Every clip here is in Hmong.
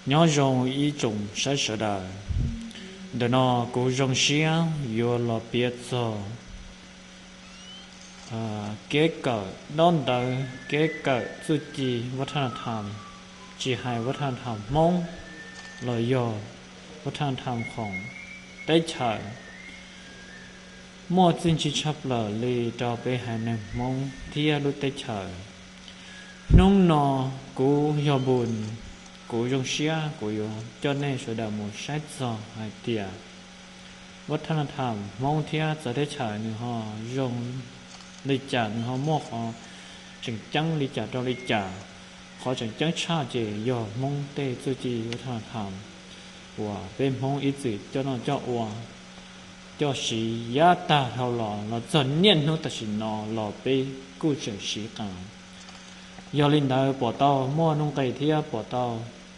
Nyob zoo ib tsoom saib sawv daws, ntawm no kuv zoo siab yuav los piav txog kev kawm ntaub ntawv, kev kawm txuj ci vaj thaj nas tham, tsis hais vaj thaj nas tham Hmoob los yog vaj thaj nas tham khoom teb chaws, muaj txiaj ntsig tshaj plaws li rau peb haiv neeg Hmoob thiab lub teb chaws. Hnub no kuv yog Npus, kuv zoo siab kuv yuav coj nej sawv daws mus saib txog hais tias vaj thaj nas tham Hmoob thiab txawv teb chaws nws ho zoo li cas, nws ho muaj qhov tseem ceeb li cas rau li cas. Qhov tseem ceeb tshaj ces yog Hmoob tej txuj ci vaj thaj nas tham uas peb Hmoob ib txwm coj noj coj ua, coj siv yav tag dhau los los txog niaj hnub tam sim no los peb kuj tseem siv qees. Yog li ntawd pom tau muaj nuj nqis thiab pom tau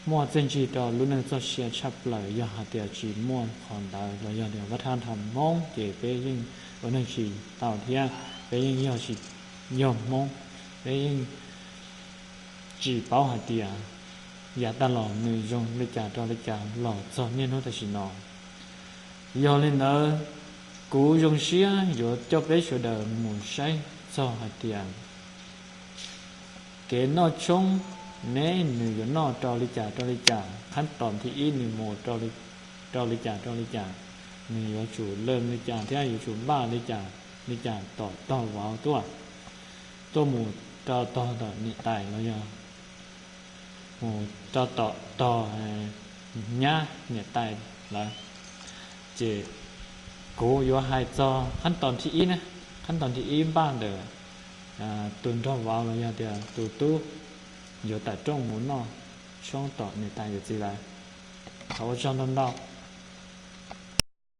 muaj txiaj ntsig rau lub neej txoj sia tshaj plaws. Yog hais tias tsis muaj qhov ntawd los yog tias vaj thaj nas tham Hmoob ces peb yeej ua neej tsis tau thiab peb yeej yog tsis yog Hmoob, peb yeej tsis paub hais tias yav tag los nws zoo li cas rau li cas los txog niaj hnub tam sim no. Yog li ntawd kuv zoo siab yuav coj peb sawv daws mus saib txog hais tias kev noj tshoob ne nws yuav noj rau li cas rau li cas, qhab tos thib ib nws mus rau li cas rau li cas, nws yuav tsum lees li cas thiab yuav tsum npaj li cas li cas tom tog vauv tuaj, tuaj mus rau tog tom niam tais los yog mus rau tom tog nyab niam tais lawm. Ces kuv yuav hais txog qhab tos thib ib na, qhab tos thib ib npaj ntawm tus nraug vauv los yog tias tus tub yuav tawm rooj mus noj tshoob tom niam tais yawm txiv lawm. Thov ua tsaug ntau ntau.